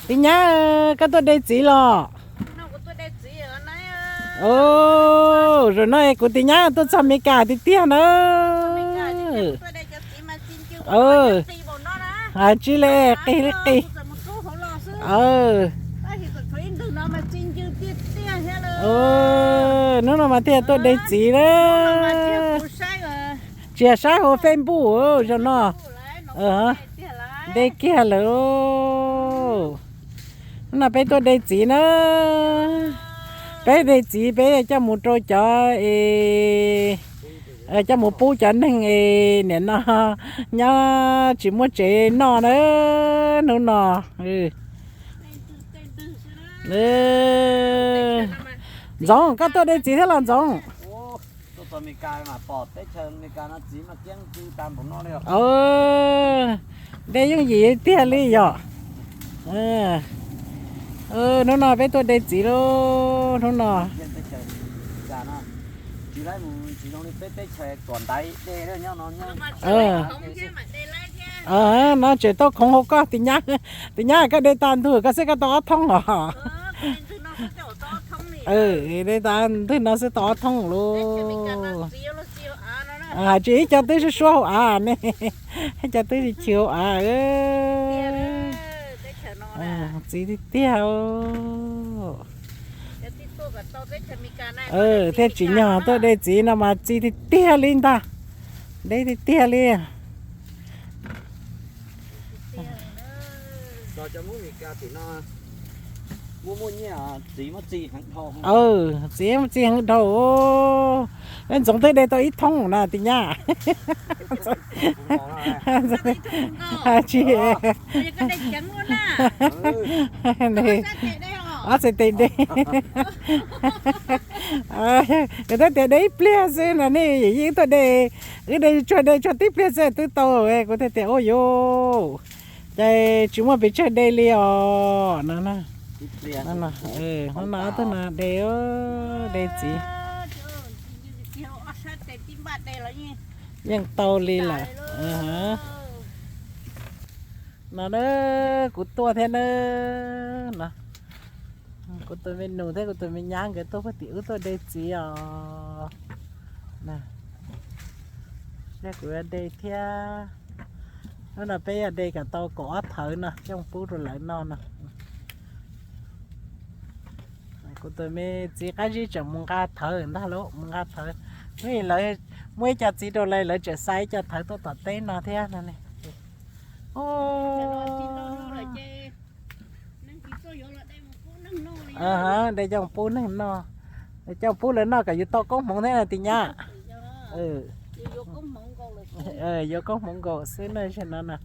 Tis Nyab, koj tuaj de txiv los? Zaum no kuv tis Nyab tuaj txog Meskas tiag tiag na. Tsis li qis li qis. Hnub no mas thiaj tuaj de txiv na. Tsis yog saib hauv Facebook zaum no. De kiag lawm. Hnub no peb tuaj de txiv na. Peb de txiv peb coj mus rau cov es, coj mus pub cov neeg es nim no nyob tsis muaj tsev noj na. Hnub no Ntxoov, koj tuaj de txiv thiab los Ntxoov? De yooj yim tiag li yom. Hnub no peb tuaj de txiv lauj, hnub no. No tseem tau khoov hauv koj Tis Nyab, Tis Nyab koj de tag ntug koj xwb koj tau ob thoob os. De tag ntug no xwb tau ob thoob lauj. Hais tsis ib co twb suab suab hauv av ne, ib co twb chwv hauv av. Txiv tiag tiag. Thiaj tsim nyog tuaj de txiv no mas txiv tiag tiag li ntag. Deb tiag tiag li. Txiv muaj txiv heev dhau. Ntxoov twb de tau ib thoob na Tis Nyab. Tsis, ob txhais tes de. Yog tab tias de ib pliag xwb no ne, yeej tuaj de, wb de tsuag de tsuag tib pliag xwb twb tau. Kuv thiaj tias ua yuv, ces tsis muaj pes tsawg de li os no. Hnub no ob tug no de, de txiv yeej tau li lawm. No na, kuv tuaj thiab na. No, kuv tus me nus thiab kuv tus me nyab nkawd tuaj puag tim ub tuaj de txiv os. Kuv yuav de thiab. Hnub no peb yuav de kom tau kaum ob thawv no coj pub rau lawv noj no. Kuv tus me txiv qab zib tseem mus nqa thawv ntag lauj, mus nqa thawv. Lawv muaj ib co txiv rau lawv, lawv tseem xa ib co thawv tuaj tom teb no thiab no ne. De coj pub neeg noj, de coj pub lawv noj kom yus tau koob hmoov thiab na Tis Nyab. Yuav koob hmoov nkaus xwb na, no na.